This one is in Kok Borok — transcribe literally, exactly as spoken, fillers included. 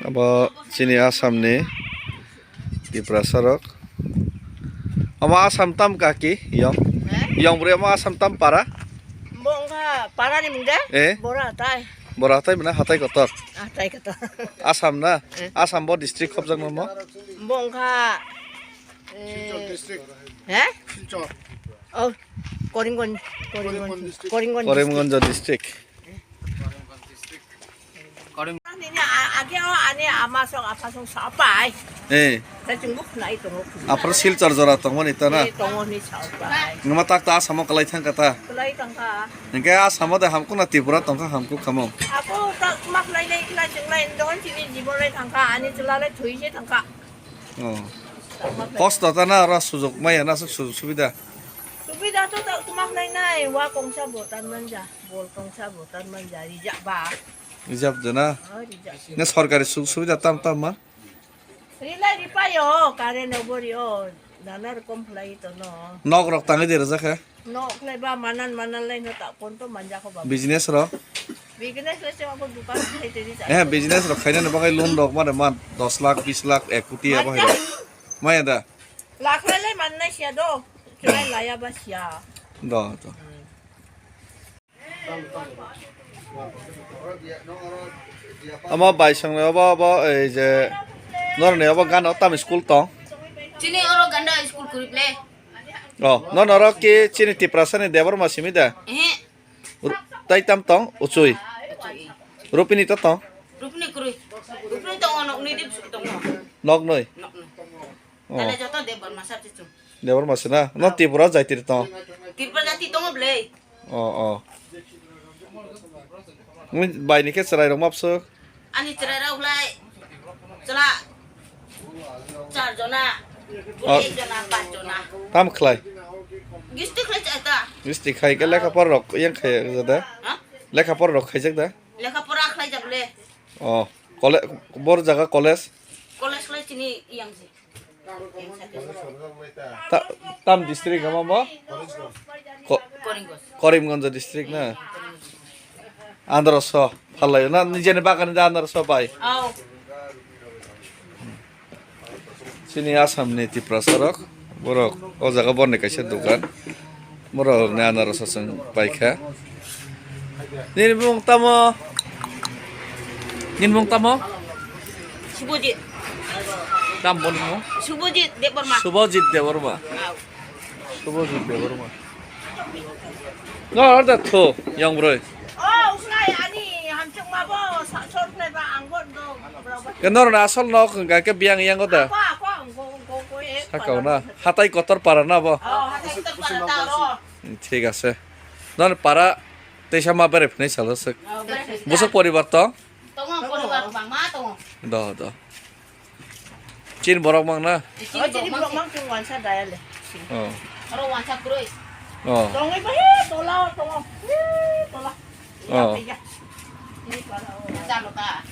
Abo chini Assam ni Tiprasa rok. Amo Assam tam kaki yong. Yong bwrwi amo Assam tam para. Bongkha para ni mungde? Eh? Bora tai. Bora tai mana hatai kotor. Hatai kotor. Assam na? Eh. Assam bo district khobjak namo? Bongkha. Eh, Silchar district. He? Silchar. Oh, Karimganj, Karimganj, Karimganj district. Karimganj. Karimganj district. Ani, age o, ani ama song, apa song sapai. Eh. Sa chungbuk nai tongo. Apar Silchar jora tongmani ta na? Eh, tongo ni sapai. Numa tak ta Assam o kalai thang kata. Kalai thang ka. Hingke Assam o de hamkuk na Tripura tongkha hamkuk kamo. Ako tak mak lai lai lai chunglai don chini jibon lai thang ka, ani chula lai thui se thang ka. Oh. Kosto ta na oro sujok maya na aswk sujok subida? Subida to ta tumak nai nai, wa kongsa bo tan manja, bol kongsa bo tan manja, rijak ba. Rijak jana? Oh, rijak. Ne sorkari sujok subida tam tam ma? Rilai ripayo, kare no borio, nana rokom phlai to no. Nok rok tangwi de rwjak khe? No khlai ba manan manan lai no ta pon to manja ko ba. Business rok? Business le chama ko dukan khai te di. Eh, business rok khaina ni bagwi loan rok mare man dos lakh, bis lakh, ek koti abo hai rok. Maya da? Lakh lai lai man nai sia do. Chulai laya ba sia. Do, do. Amo bai song obo, obo ei je norni obo gana tam school tong. Chini oro ganda school kurip le. Oh, no norok ki chini Tiprasa ni Debbarma simi da? Ehe. Ru-, tai tam tong, uchui. Rupini to tong? Rupini kurui. Rupini tong, nok ni dip suk tong. Nok noi? Nok ni. Oh. Tale joto Debbarma sab chichung. Debbarma sina? No Tripura jai tiri tong? Tripura jati tong blei. Oh, oh. Bai ni khe chwrai rok mapsuk? Ani chwrai rok lai chwla char jona, bwrwi ek jona, panch jona. Tam khlai? Gisti khlai cha ta. Gisti khai ke lekha por rok yang khai jak da? Ha? Lekha por rok khai jak da? Lekha pora khlai jak le. Oh, kole-, bor jaga college? College khlai chini yang si. Ta-, tam district ama mo? Ko-, Karimganj. Karimganj district na? Andaroso, phalai na, nijeni bagan da andaroso bai. Au. Chini Assam ni Tiprasa rok, borok o jaga borni kaisa dukan. Borok ni andaroso chwng paikha. Nini bumung tamo? Nini bumung tamo? Subhajit. Tam boni mo? Subhajit Debbarma. Subhajit Debbarma. Au. Subhajit Debbarma. No, order tho, yang broi. Oh, uslai ani hamchung ma bo, sa-, sor khlai ba ang bo do. Ke nor na asol nok hwnkha ke biyang yang oda. Ako, ako, ang go, go, go, eh, sakao na. Hatai kotor para na bo. Oh, hatai kotor para ta ro. Thik ase. Non para teisa ma bere phnai salo sek. Oh, bere phnai. Busuk poribar tong? Tongo, poribar bangma tongo. Do, do. Chin borok mang na? Chin borok mang chwng wansa daya le. Oh. Oro wansa kroi. Oh. Tongwi ba he tola tongo. He tola. Oh. Jalo ta.